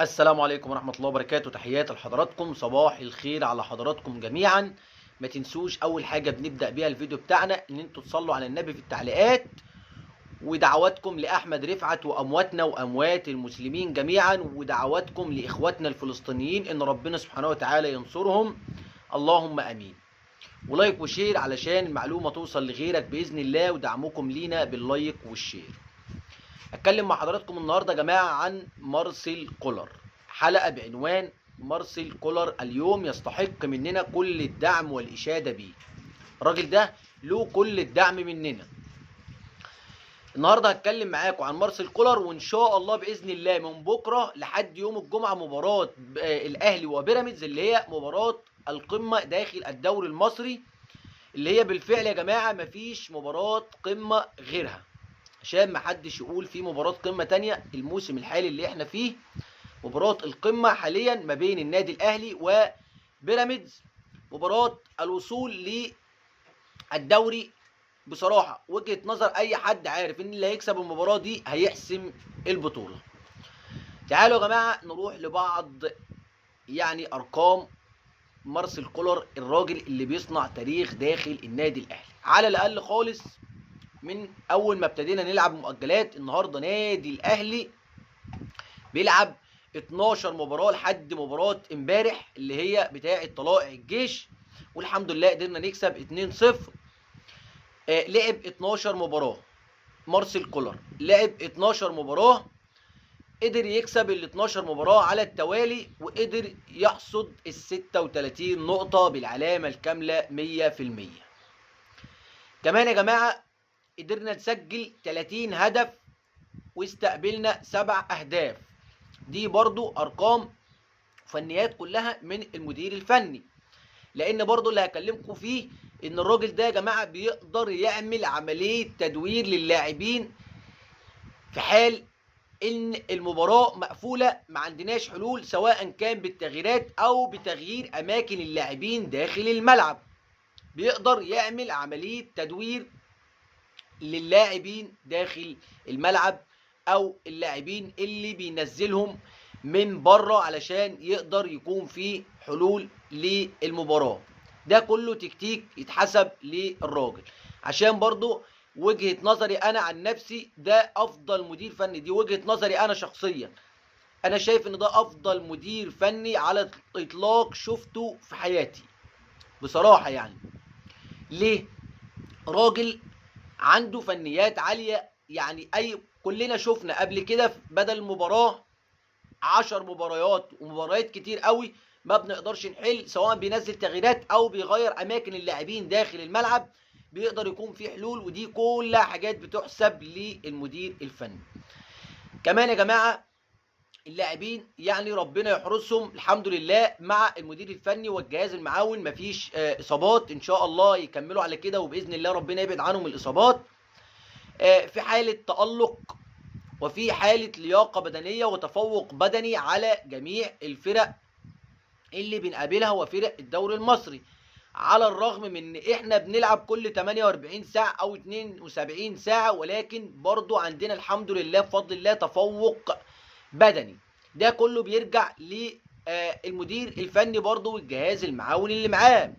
السلام عليكم ورحمة الله وبركاته. تحياتي لحضراتكم، صباح الخير على حضراتكم جميعا. ما تنسوش أول حاجة بنبدأ بيها الفيديو بتاعنا إن انتوا تصلوا على النبي في التعليقات، ودعواتكم لأحمد رفعت وأمواتنا وأموات المسلمين جميعا، ودعواتكم لإخواتنا الفلسطينيين إن ربنا سبحانه وتعالى ينصرهم، اللهم أمين. و like و share علشان المعلومة توصل لغيرك بإذن الله، ودعمكم لينا بال like وال share. اتكلم مع حضراتكم النهارده يا جماعة عن مارسيل كولر، حلقة بعنوان مارسيل كولر اليوم يستحق مننا كل الدعم والاشاده بيه. الراجل ده له كل الدعم مننا. النهارده هتكلم معاكم عن مارسيل كولر، وان شاء الله باذن الله من بكره لحد يوم الجمعة مباراة الاهلي وبيراميدز اللي هي مباراة القمه داخل الدوري المصري، اللي هي بالفعل يا جماعة مفيش مباراة قمة غيرها، عشان ما حدش يقول في مباراة قمة تانية. الموسم الحالي اللي احنا فيه مباراة القمة حاليا ما بين النادي الاهلي وبيراميدز، مباراة الوصول للدوري. بصراحة وجهة نظر اي حد عارف ان اللي هيكسب المباراة دي هيحسم البطولة. تعالوا يا جماعة نروح لبعض يعني ارقام مارسيل كولر، الراجل اللي بيصنع تاريخ داخل النادي الاهلي. على الاقل خالص من اول ما ابتدينا نلعب مؤجلات، النهارده نادي الاهلي بيلعب 12 مباراة لحد مباراة امبارح اللي هي بتاعه طلائع الجيش، والحمد لله قدرنا نكسب 2-0. لعب 12 مباراة مارسيل كولر، لعب 12 مباراة، قدر يكسب ال 12 مباراة على التوالي، وقدر يحصد ال 36 نقطة بالعلامة الكاملة 100%. كمان يا جماعة قدرنا نسجل 30 هدف واستقبلنا 7 اهداف. دي برضو ارقام فنيات كلها من المدير الفني، لان برضو اللي هكلمكم فيه ان الراجل ده يا جماعة بيقدر يعمل عملية تدوير للاعبين في حال ان المباراة مقفولة ما عندناش حلول، سواء كان بالتغييرات او بتغيير اماكن اللاعبين داخل الملعب. بيقدر يعمل عملية تدوير للاعبين داخل الملعب او اللاعبين اللي بينزلهم من بره علشان يقدر يكون في حلول للمباراة. ده كله تكتيك يتحسب للراجل. عشان برضو وجهة نظري انا عن نفسي ده افضل مدير فني، دي وجهة نظري انا شخصيا، انا شايف ان ده افضل مدير فني على الاطلاق شفته في حياتي بصراحة. يعني ليه؟ راجل عنده فنيات عالية، يعني اي كلنا شفنا قبل كده بدل مباراة 10 مباريات ومباريات كتير قوي ما بنقدرش نحل، سواء بينزل تغييرات او بيغير اماكن اللاعبين داخل الملعب، بيقدر يكون في حلول، ودي كلها حاجات بتحسب للمدير الفني. كمان يا جماعة اللاعبين يعني ربنا يحرسهم الحمد لله مع المدير الفني والجهاز المعاون، مفيش اصابات ان شاء الله يكملوا على كده، وباذن الله ربنا يبعد عنهم الاصابات. في حاله تألق وفي حاله لياقه بدنية وتفوق بدني على جميع الفرق اللي بنقابلها وفرق الدوري المصري، على الرغم من ان احنا بنلعب كل 48 ساعة او 72 ساعة، ولكن برضو عندنا الحمد لله بفضل الله تفوق بدني. ده كله بيرجع للمدير الفني برضو والجهاز المعاون اللي معاه.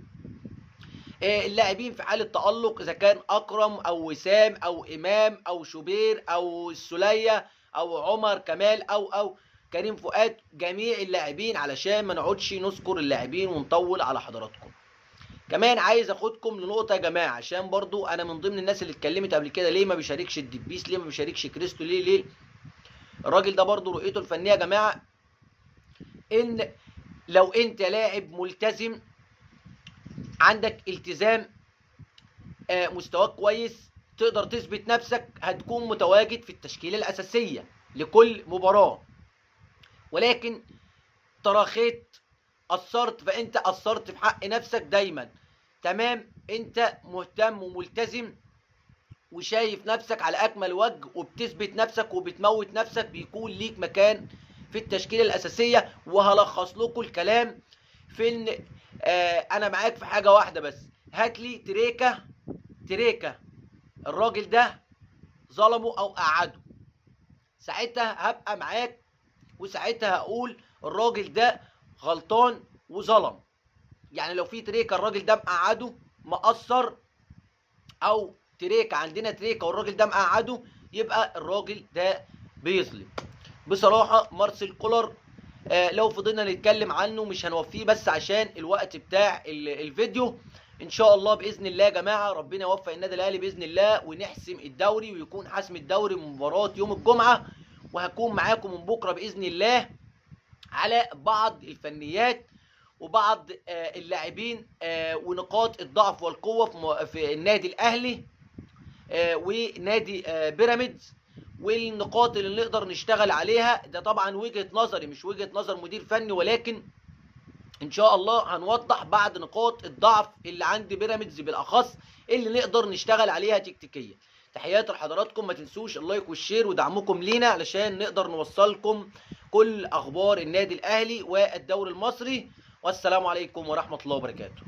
اللاعبين في حالة تألق، اذا كان اكرم او وسام او امام او شوبير او السولية او عمر كمال او كريم فؤاد، جميع اللاعبين، علشان ما نقعدش نذكر اللاعبين ونطول على حضراتكم. كمان عايز اخدكم لنقطة يا جماعة، عشان برضو انا من ضمن الناس اللي اتكلمت قبل كده، ليه ما بيشاركش الدبيس، ليه ما بيشاركش كريستو، ليه الراجل ده برضو رؤيته الفنية يا جماعة ان لو انت لاعب ملتزم، عندك التزام، مستواك كويس، تقدر تثبت نفسك، هتكون متواجد في التشكيلة الاساسية لكل مباراة. ولكن تراخيت، قصرت، فانت قصرت في حق نفسك دايما. تمام، انت مهتم وملتزم وشايف نفسك على اكمل وجه وبتثبت نفسك وبتموت نفسك، بيكون ليك مكان في التشكيلة الاساسية. وهلخص لكم الكلام في ان انا معاك في حاجة واحدة بس، هات لي تريكه الراجل ده ظلمه او قعدة، ساعتها هبقى معاك وساعتها هقول الراجل ده غلطان وظلم. يعني لو في تريكه الراجل ده مقعده مقصر، او تريكه عندنا تريكه والراجل ده مقعده، يبقى الراجل ده بيظلم. بصراحة مارسيل كولر لو فضلنا نتكلم عنه مش هنوفيه، بس عشان الوقت بتاع الفيديو. ان شاء الله باذن الله يا جماعة ربنا يوفق النادي الاهلي باذن الله، ونحسم الدوري، ويكون حسم الدوري من مباراة يوم الجمعة. وهكون معاكم من بكره باذن الله على بعض الفنيات وبعض اللاعبين ونقاط الضعف والقوه في النادي الاهلي ونادي بيراميدز، والنقاط اللي نقدر نشتغل عليها. ده طبعا وجهة نظري مش وجهة نظر مدير فني، ولكن ان شاء الله هنوضح بعض نقاط الضعف اللي عند بيراميدز بالاخص اللي نقدر نشتغل عليها تكتيكيا. تحياتي لحضراتكم، ما تنسوش ال like وال share ودعمكم لينا علشان نقدر نوصلكم كل اخبار النادي الاهلي والدوري المصري. والسلام عليكم ورحمة الله وبركاته.